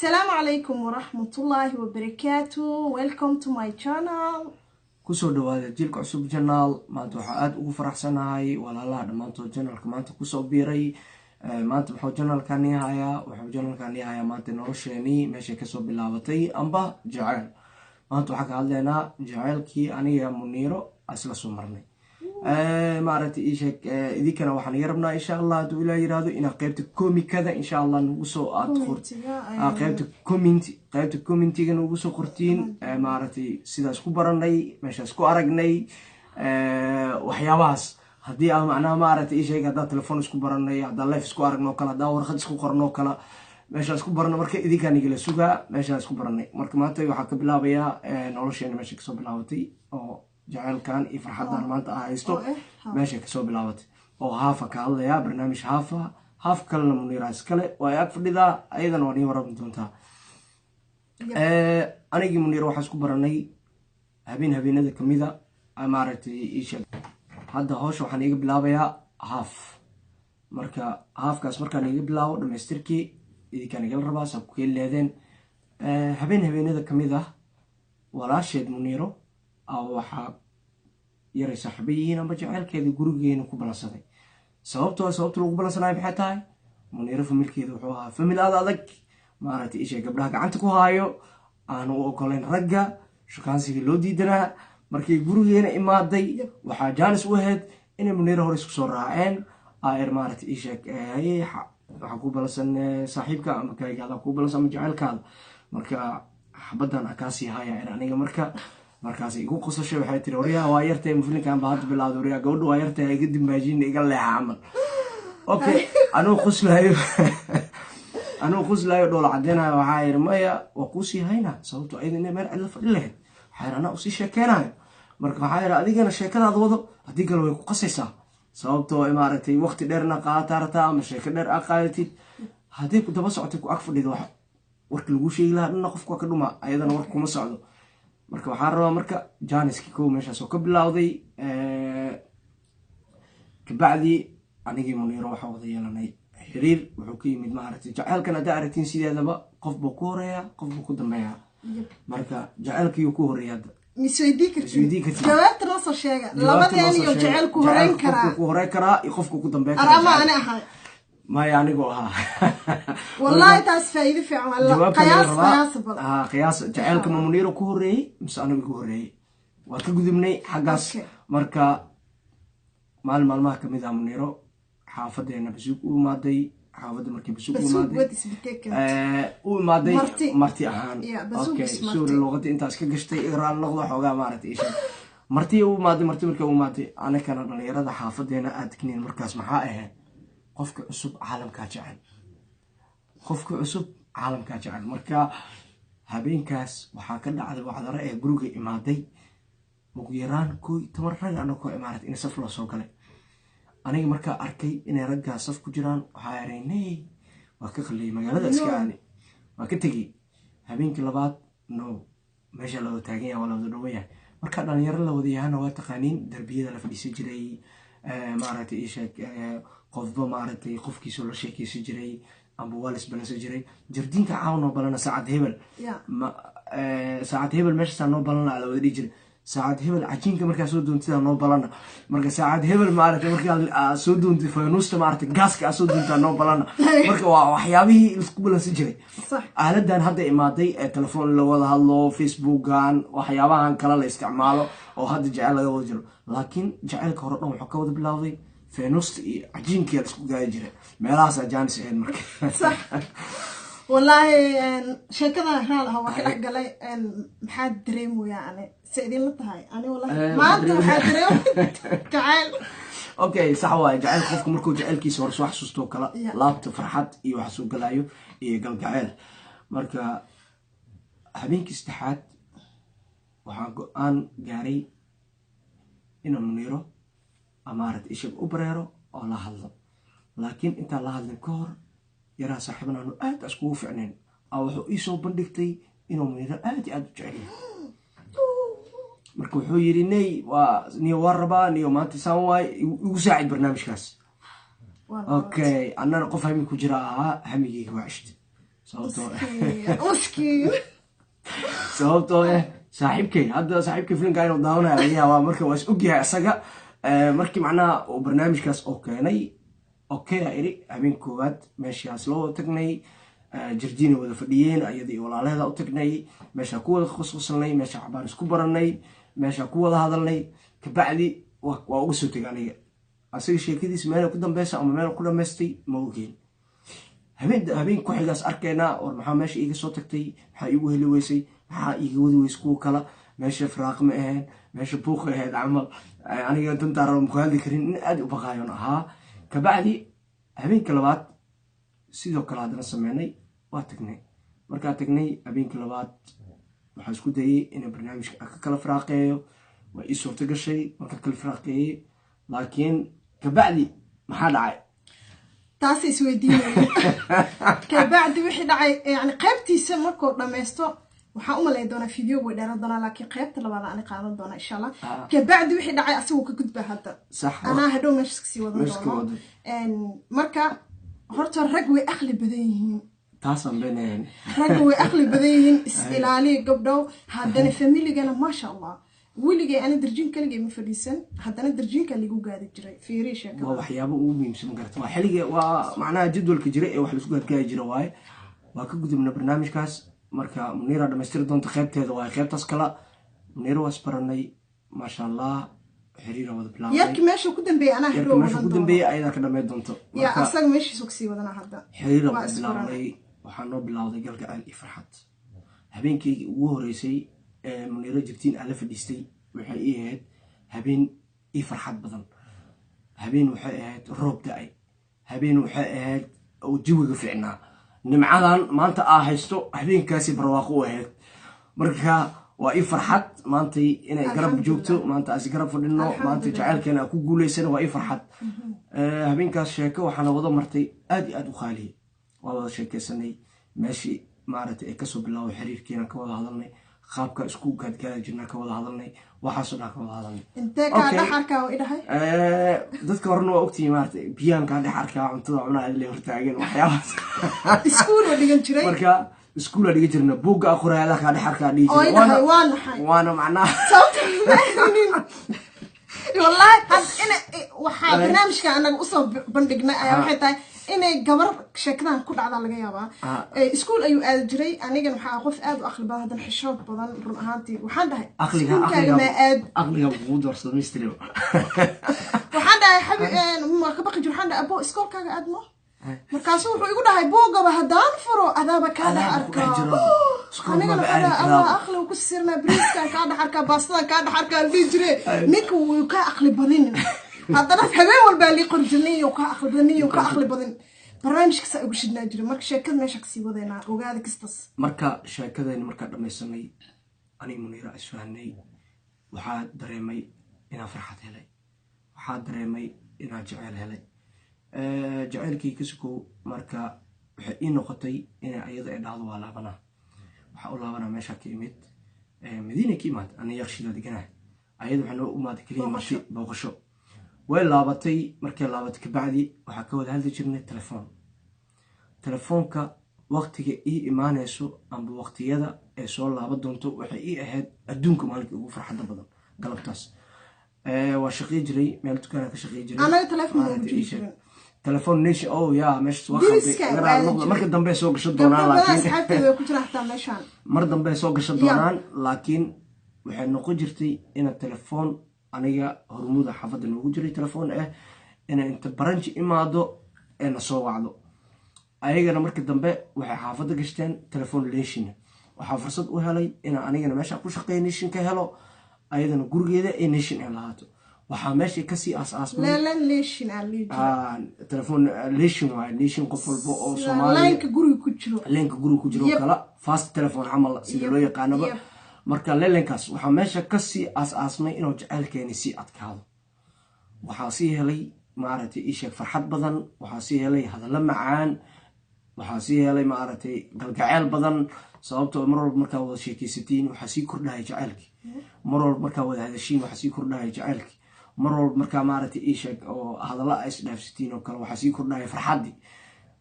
Asalaamu calaykum waraxmatullaahi wabarakaatu. Welcome to my channel. Kusoo dhawaada Jiilka Cusub channel. Maanta waxaa aada ugu faraxsanahay walaalaha dhammaantood channelka maanta kusoo biiray. Maanta muxuu channelkani hayaa? Wuxuu channelkani hayaa maanta nolosheenii meeshay kasoo bilaabatay amba jaceyl. Maanta waxaa ka hadlaynaa jaceylkii aniga Muniiro isla soo marnay. Maaragtay, ii sheeg, idinkana waxaan iga rabnaa, insha Allah, hadduu Ilaah yiraahdo, inaad qeybta commentiga, insha Allah, nagu soo aad Commentiga. Qeybta comment, qeybta commentiga nagu soo qortiin, maaragtay, sidaas ku baranay, meeshaas ku aragnay, waxyaabahaas. Haddii aan macnaha, maaragtay, ii sheeg, haddaan telefoon isku baranay, haddaan live isku aragno kale, haddaan warqad isku qorno kale, meeshaan isku barano. Marka idinkaan igala sugaa meeshaan isku baranay. Marka maanta waxaa ka bilaabayaa nolosheena meesha kasoo bilaabatay oo jaceylkan iyo farxaddan maanta ah haysto oo ha. Meesha kasoo bilaabatay oo haafa ka hadlayaa barnaamij haafa, haaf kalena Muniira iskale waa ay ag fadhidaa, ayadana waa nii warami doontaa. Anigii Muniir waxaa isku baranay habeen habeenada kamida. Maaragtay, ii sheeg, hadda howsha waxaan iiga bilaabayaa haaf. Marka haafkaas markaan iiga bilaabo, dhamaystirkii idinkaan igala rabaa saa ku keeli leedeen. Habeen habeenada kamid ah, walaasheed Muniiro waxaa yaray saaxiibo yihiin amba jaceylkeeda gurigeena ku balansaday. Sababtoo sababta lagu balansanayo maxay tahay? Muniiro familkeeda wuxuu ahaa famil aad adag, maaragtay, isha gabdhaha gacanta ku haayo, aanu u ogoleyn ragga shukaansiga loo diidanaa. Markay gurigeena imaaday, waxaa jaanis u ahayd inay Muniiro hore isku soo raaceen. Aer, maaragtay, isheeg, waxaa ku balansan saaxiibka ama kaygaada ku balansan ama jaceylkaada. Marka xabadan a kaasii haya er aniga. Marka markaas igu qosashay, waxay tiri: "Waryaha, waa yartay, filinkan baa hadda bilaawday. Waryaha, gabadha waa yartay, iga dimbaajin, iga leexa camal." Okay, anuu quslaayo, dhoola cadeynayo, waxaa yidhi: "Maya, waa kuusii haynaa." Sababto ayada inay meel cidla fadhi lahayd, waxaa yidhi anaa usii sheekeynayo. Marka waxaa yidhi: "Adigana sheekadaada wado, haddii kale way ku qasaysaa." Sababtoo, maaragtay, waqti dheerna qaadataa rabtaa ama sheeko dheer aa qaadatid, haddii ku daba socotay, ku ag fadhido, wax warki laguu sheegi lahaa dhanna qofku waa ka dhuma, ayadana war kuma socdo. Marka waxaa rabaa, marka janiski kow meeshaas oo ka bilowday. Kabacdi anigii Muniiro waxaa wada yeelanay xiriir. Wuxuu ka yimid, maaragtay, jaceylkan haddaa aragtiin, sideedaba qof buu ku horeeyaa, qof buu ku dambeeyaa. Marka jaceylkiyuu ku horeeya hadda? Misweydii kartid? Isweydii kartid. Jawaabta noo soo sheega. Jawaabta noo labadeen soo iyo sheega. Jaceyl ku horeyn Jaceylka karaa. Qofku ku horeyn karaa iyo qofku ku dambeyn karaa. Ar ama Jaceyl. Ani ahay. Maya, anigoo ahaa. Wallahi taas faa'iido fiican waa Jawaabta laga qiyaas rabaa. Qiyaas bal. Ah, qiyaas. Jaceylka ma Muniiro ku horeeyey mise anigu ku horeeyey? Waa ka gudubnay xaggaas. Marka maalin maalmaha kamid ah, Muniiro xaafadeena basuug u imaaday. Xaafadda markii basuug u basuug imaaday, wad isbiteeka. U imaaday. Marti. Marti ahaan. Yeah, basuug Okay, is marti. Sorry, luqadii intaas ka gashtay, igraal noqdo xoogaa. Maaragtay, isha marti u imaaday. Marti markay u imaaday, anakana dhalinyarada xaafadeena aad degnayn markaas maxaa ahayd? Qofka cusub caalamkaa jecel, qofka cusub caalamkaa jecel. Marka habeenkaas waxaa ka dhacday wacdaro ee guriga imaaday ugu yaraan 11 rag anakoo imaarat in saf loo soo galay. Aniga markaa arkay inay raggaas saf ku jiraan, waxaa eray ney, waa ka qaliyay, magaalada iska aaday, waa ka tegey. Habeenkii labaad, no, meesha la wada taagan yahay, waa la wada dhowan yahay. Marka dhalinyaro la wada yahana, waa taqaaniin, darbiyada la fadhiisan jiray, maaragtay, ii sheeg, qofba, maaragtay, qofkiisoo la sheekeysan jiray amba waa la isbalansan jiray. Jardiinka caaw noo balana saacad hebel. Saacad hebel meeshaasaa noo balana la wada dhihi jiray. Saacad hebel cajiinka markaa soo doontidaa noo balana. Marka saacad hebel, maaragtay, markaa aad soo doontay faynuusta, maaragtay, gaaska aad soo doontaa noo balana. Marka waa waxyaabihii laisku balansan jiray. Aaladan hadda imaaday ee telefoon la wada hadlo, Facebookan, waxyaabahan kale la isticmaalo oo hadda jecel laga wada jiro, laakiin jaceylka hore dhan wuxuu ka wada bilowday faynuusta iyo cajiinkia la isku gaari jiray meelahaasaa jaanis ahayd marka. Sax, wallaahi sheekada raal ah waa ka dhex galay. Maxaa dareemoyaa ani? Se idinla tahay ani wallahi maanta waxaa dareemay jacayl. Okay, sax waaye. Jaceyl qofka markuu jaceylkiisa hore soo xasuusto kala laabta farxad iyo wax soo galaayo iyo galgaceel. Marka habeenkii saddexaad waxaan go-aan gaaray inaan Muniiro amaarad ishag u bareero oo la hadlo. Laakiin intaan la hadlin ka hor, yaraa saaxiiban aanu aad iskugu ficnayn a wuxuu iisoo bandhigtay inuu Muniiro aad iyo aad u jecel yahay. Marka wuxuu yidhi: "Ney, waa niyo, waa rabaa niyo, maanta saan waay, igu saacid barnaamijkaas." Okay, annana qof hami ku jira ahaa, hamigeyga waa cishta. Sababtoo Maskiin. Sababtoo saaxiibkay, hadda saaxiibkay filimka inuu daawanaya laga yaabaa. Marka waa is ogyahay isaga. Markii macnaha uu barnaamijkaas oo keenay, okay a iri. Habeen koowaad meeshaas loo wada tagnay, jardiina wada fadhiyeen ayada iyo walaalaheeda. U tagnay meeshaa, ku wada qosqosnay meesha, cabaan isku baranay meeshaa, ku wada hadalnay. Kabacdi waa uga soo tegay aniga. Asaga sheekadiisa meel ku dambeysa ama meel ku dhamaystay ma ogeen. Habeen ku xigaas arkaynaa. War, maxaa meesha iiga soo tagtay? Maxaa iigu heli weysay? Maxaa iiga wadi weysay kuwa kala? Meesha firaaq ma ahayn, meesha buuqa ahayd camal. Aniga dantaa raba maku hadli karin, in aad u baqaayon ahaa. Kabacdi habeenka labaad sidoo kale haddana sameynay, waa tagnay. Markaa tagnay habeenka labaad, waxaa isku dayay inaan barnaamijka ka kala firaaqeeyo. Waa ii suurto gashay marka kala firaaqeeyey, laakiin kabacdi maxaa dhacay? Taas isweydiinaya. Kabacdi wixii dhacay, yani qaybtiisa markuu dhammaysto, waxaan u malayn doonaa video way dheeran doonaa, laakiin qaybta labaad aan qaadan doonaa, insha Allah. Kabacdi wixii dhacay asiguu ka gudbaa hadda. Sax. Anaa hadhow meeshas kasii wadan Meeshas ka doono. Wadan. Marka horta rag way aqli badan yihiin. Taasaan beenayan. Ragga way aqli badan yihiin, is ilaaliya gabdhow. Haddana familigana, maasha Allah, weligay ana darjin kaligay ma fadhiisan, haddana darjinka ligu gaadi jiray. Fiiri sheekada. Waa waxyaabo ugu muhiimsan, ma garata? Waa xilliga, waa macnaha jadwalka jira ee wax laisku gaadgaadi jira waaye. Waa ka gudubna barnaamijkaas. Marka Muniira dhamaystiri doonta qaybteeda waaye qaybtaas kala. Muniira waa isbaranay, maasha Allah, xiriira wada bilaabnay. Yarki meesha ku dambeeyay anaa yarka hadhow meesha wadan ku doona. Dambeeyay ayadaa ka dhamay doonto. Ya. Marka asaga meeshiisu kasii wadanaa hadda. Xiriira Waa wada isbaranay. bilaabnay. Waxaa noo bilowday galgacayl iyo farxad. Habeenkaygii ugu horeysay ee Muniiro jirtiin aan la fadhiistay waxay ii ahayd habeen ii farxad badan. Habeen waxay ahayd roob da-ay, habeen waxay ahayd oo jawiga fiicnaa. Nimcadan maanta aa haysto habeenkaasi barwaaqo u ahayd. Marka waa ii farxad maantay inay garab Alxamdulillah. joogto, maanta aas garab fadhino, maanta Alxamdulillah. jacaylkeena aan ku guuleysana. Waa ii farxad. Habeenkaas sheeko waxaana wada martay aad iyo aad u qaaliya. Waa wada sheekeysanay, meeshii maaragtay ay kasoo bilaabo xiriirkeena ka wada hadalnay, qaabka isku gaadgaadi jirnaa ka wada hadalnay, waxaasoo dhan ka wada hadalnay. Intee kaa Okay. dhex arkaa oo idhahay? Dadka horena waa ogtihi, maaragtay, biyaan kaa dhex arkaa, cuntada cunaa la hortaagan, waxyaabahaas. Iskuul oo dhigan jiray. Marka iskuula dhigan jirna, buugga aqoraada kaa dhex arkaa dhihi Oo jiray. idhahay waa naxay. Waana macnaha Sababta ma ahnin wallahi had ina waxaa barnaamijka anaga usoo bandhignay ayaa waxay tahay inay gabar sheekadan ku dhacdaa laga yaabaa. Iskuul ayuu aadi jiray. Anigana waxaa qof aad u aqli badan, haddana xishood badan. Run ahaantii waxaan dhahay aqliga iskuulkaaga aqliga maa aad aqliga kugu doorsado mystery. Waxaan dhahay xabi ma ka baqi jiro. Waxaan dhahay, abo, iskoolkaaga aad mo. Markaasu wuxuu igu dhahay, buugaba haddaan furo adaaba kaa dhex Adaaba ku dhex arkaa. jiro. Iskool Anigana maba waxaan aadi dhahay karaaba. Allah, aqliga ku sirnaa, bariiskan kaa dhex arkaa, baastadan kaa dhex arkaa dhihi jire. Ninka wuu kaa aqli badinin. Haddana habeen walbaa lii qori jira, nin kaa aqli badan, nin kaa aqli badan. Barnaamijka saa ugu shidnaa jira. Marka sheekada meesha kasii wadeynaa, ogaada kastas. Marka sheekadayni markaa dhammaysanay, aniga Muniira isfahanay. Waxaa dareemay inaan farxad helay, waxaa dareemay inaan jeceyl helay. Jaceylkii ka sukow, marka waxay ii noqotay inay ayada ay dhahdo waa laabanaa. Waxaa u laabanaa meeshaa ka imid. Madiina ka imaad, ana Yaqshida deganahay. Ayada waxay noo imaaday keliya marti booqasho. Way laabatay. Markay laabatay kabacdi waxaa ka wada hadli jirnay telefoon. Telefoonka waqtiga ii imaanayso amba waqtiyada ay soo laaban doonto waxay ii ahayd adduunka maalinkii ugu farxadda badan galabtaas. Waa shaqey jiray, meel dukaana ka shaqey jiray. Anaga telefoon ma Maaragtay jiri ii sheeg. jirin. Telefoon nation, oh ya, meeshaas waa Deriska khalday. waa Garaa aadi noqdo. jiray. Marka dambe soo gasho Gabdho doonaan, badan laakiin asxaabteeda way ku jiraan xataa meeshaan. Mar dambe soo gasho doonaan, laakiin waxay noqon jirtay inaan telefoon, aniga Hormuuda xaafadda noogu jiray telefoon ah, inay inta baranji imaado ee na soo wacdo. Ayagana marka dambe waxay xaafadda gashteen telefoon leeshina. Waxaa fursad u helay inaan anigana meesha ku shaqeeya nation ka helo, ayadana gurigeeda ay nation ay lahaato. Waxaa meesha kasii aas-aasmay Leelan leeshin aan lihi jiray. Telefoon leeshin waaye, leeshin qof walba oo Soomaaliya Laynka guriga ku jiro. Leenka guriga ku jiro. Kala fast telephone camal sida loo yaqaanaba. Marka leelenkaas waxaa meesha kasii aas-aasmay inuu jaceylkeeni sii adkaado. Waxaa sii helay, maaragtay, ii sheeg, farxad badan. Waxaa sii helay hadallo macaan. Waxaa sii helay, maaragtay, galgaceel badan, sababtoo mar walba markaa wada sheekaysatiin waxaa sii kordhaya jaceylkii. Mar walba markaa wada hadashiin waxaa sii kordhaya jaceylkii. Mar walba markaa, maaragtay, ii sheeg, oo hadallo ay isdhaafsatiin oo kale waxaa sii kordhaya farxaddii.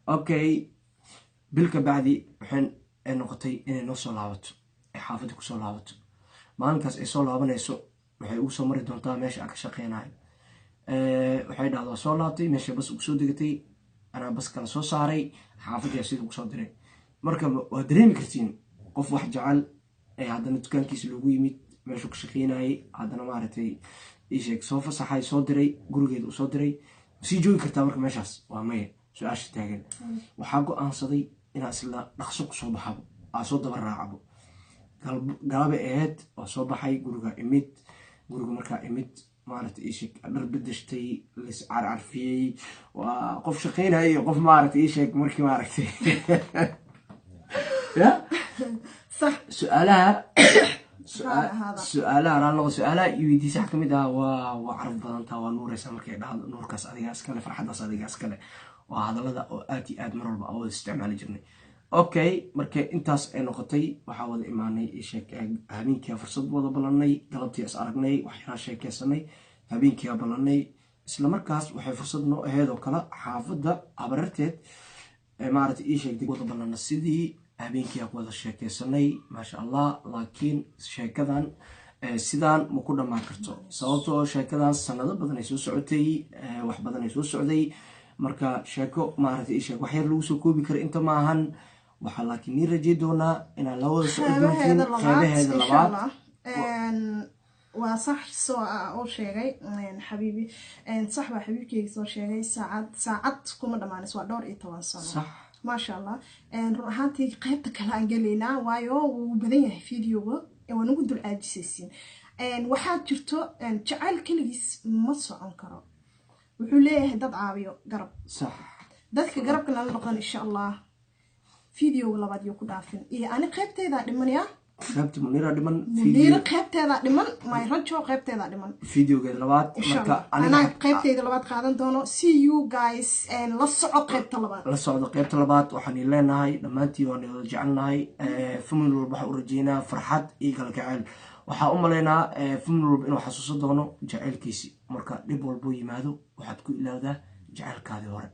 Okay. Bil ka bacdi waxay ay noqotay inay noo soo laabato, ay xaafadda kusoo laabato. Maalinkaas ay soo laabanayso, waxay ugu soo mari doontaa meesha aan ka shaqeynayo. Waxay dhahdaa, "Waa soo laabtay." Meesha bas ugu soo degatay, anaa bas kala soo saaray, xaafaddiyaa sida ugu soo diray. Marka waa dareemi kartiin qof wax jecel ee haddana dukaankiisa loogu yimid, meeshuu ka shaqeynayay, haddana maaragtay isheeg soo fasaxay, soo diray, gurigeeda u soo diray. Sii joogi kartaa marka meeshaas? Waa maya. Su-aasha taagan, waxaa go-aansaday inaa isla dhaqso kusoo baxabo, aa soo daba raacabo. Galabay ahayd, waa soo baxay, guriga imid. Guriga markaa imid, maaragtay isheeg dhar bedeshtay, lis carcarfiyey. Waa qof shaqeynaya iyo qof maaragtay isheeg markii maaragtay ya. Sax. Su-aalaha Raali ahaada. Su-aalaha raali noqo. Su-aalaha iyo weydiisa wax kamid ah waa caraf badantaa, waa nuureysaa markay dhahdo. Nuurkaas adigaa iskale, farxaddaas adigaa iskale. Waa hadallada oo aad iyo aad mar walba aan wada isticmaali jirnay. Okay, marka intaas ay noqotay, waxaa wada imaanay isheeg habeenkiia fursad wada ballanay. Galabtii is aragnay, wax yaraa sheekeysanay, habeenkiia ballanay. Isla markaas waxay fursad noo ahayd oo kale xaafadda habararteed maaragtay ii sheegtay wada ballana. Sidii habeenkii ku wada sheekeysanay, maasha Allah. Laakiin sheekadan sidaan ma ku dhammaan karto, sababtoo sheekadan sanado badan ay soo socotay, wax badan ay soo socday. Marka sheeko maaragtay ii sheeg wax yar lagu soo koobi kara inta maahan. Waxaa laakiin nii rajay doonaa inaad la wada socon doontiin qeybaheeda labaad. Qeybaheeda Insha labaad. Allah. Waa sax soo oo sheegay xabiibi. Sax baa xabiibkeyga soo sheegay. Saacad saacad kuma dhamaanis, waa dhowr iyo toban sano. Maasha Allah. Run ahaantii qaybta kale aan gelaynaa, waayo wuu badan yahay videoga, waa nagu dul caajisaysiin. Waxaa jirto jacayl keligiis ma socon karo, wuxuu leeyahay dad caawiyo, garab. Dadka garabka nala noqon, insha Allah, videoga labaad iyo ku dhaafin. Iyo ani qaybteedaa dhimanaya. Qaybta Muniira dhiman. Muniiro qaybteedaa dhiman, my rajo qaybteedaa dhiman. Videogeeda labaad. Insha Marka Allah aniga anaa qaybteyda labaad qaadan doono. See you guys, la soco qaybta labaad. La socdo qaybta labaad. Waxaan ii leenahay dhammaantiin waan wada jecelnahay. Family walba waxaan u rajeynaa farxad iyo kalgacayl. Waxaa u malaynaa family walba inuu xasuusan doono jacaylkiisi. Marka dhib walbuu yimaado, waxaad ku ilaawdaa jacaylkaadii hore.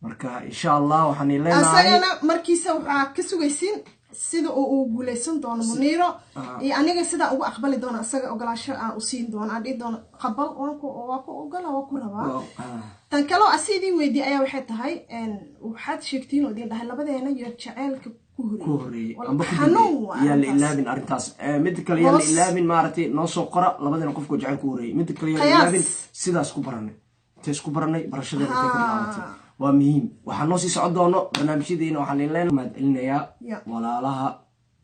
Marka insha Allah waxaan ii leenahay Asagana markiisa waxaa ka sugaysiin sida uu guuleysan doono Muniiro iyo aniga sidaa ugu aqbali doono, asaga ogolaasho aan u siin doono, aan dhihi doono qabal, waan ku ogola, waan ku rabaa. Tan kaloo asi idin weydiiy ayaa waxay tahay, waxaad sheegtiin oo idin dhahay labadeena iyo jaceylka ku ku horeeyey. Horeeyey amba ku Xanuun dambeeyey. waa Yaa la arrintaas. ilaabin arrintaas. Midda kale yaa la ilaabin, maaragtay noo soo qora labadeena qofku jacayl ku horeeyey. Midda kale yaa la Qiyaas. ilaabin sidaas ku baranay, intay isku baranay, barashadeena intay ka bilaabatay waa muhiim. Waxaa noo sii socon doono barnaamijyadeena. Waxaan idin leenahay mahad celinayaa walaalaha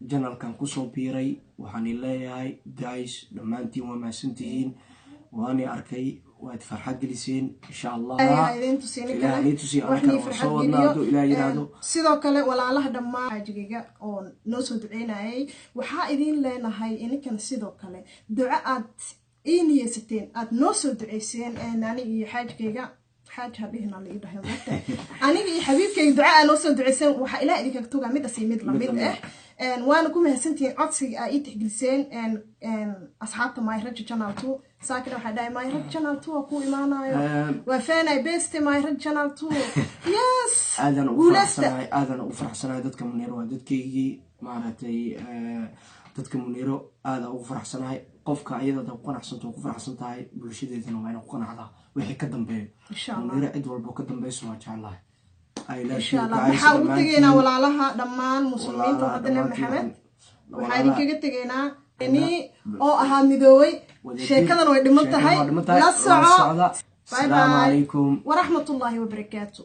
channelkan kusoo biiray. Waxaan idin leeyahay guys, dhammaantiin waa mahadsantihiin, waani arkay, waad farxad geliseen, insha Allah. Ayaa idin tusiini Ilaah kale. idin tusiyo, Wax anakana nii waan farxad soo wadnaa geliyo. hadduu Ilaah yiraahdo. Sidoo kale walaalaha dhammaan xaajigayga oo noo soo duceynayay, waxaa idin leenahay ininkan sidoo kale duco aad ii niyeysateen, aad noo soo duceyseen, ani iyo xaajigayga, xaaj hadhihina la ii dhahay maogtahay, aniga iyo xabiibkayga duco aa noo soo duceyseen, waxaa Ilaah idinkaga togaa midaas iyo mid lamid Mid lamid ah. Waana ku mahadsantihiin codsiga aa ii tixgeliseen. Asxaabta My Rajo Channel 2 saakina waxaa dhahay My Rajo Channel 2 oo ku imaanayo. Waa faanay beste My Rajo Channel 2, yes. Aadan ugu Guuleysta. faraxsanahay, aadan ugu faraxsanahay. Dadka Muniiro waa dadkaygii, maaragtay dadka Muniiro aada ugu faraxsanahay. Qofka ayada hadaad ku qanacsanto, ku faraxsan tahay, bulshadeedana waa inay ku qanacdaa wixii ka dambeeyo. Insha Allah. Muniiro cid walbo ka dambeyso waa jeclahay. I love Insha you Allah guys, maxaa ugu dhammaantiin. tegaynaa walaalaha dhammaan muslimiinta Walaalaha ummadda Nabi dhammaantiin Maxamed. Waxaa idinkaga tegaynaa ni oo ahaa midoobay. Wadajir. Sheekadan way dhiman Sheekadan tahay. waa dhiman tahay. La La soco. socda. Bye Asalaamu bye. calaykum. Waraxmatullaahi wabarakaatu.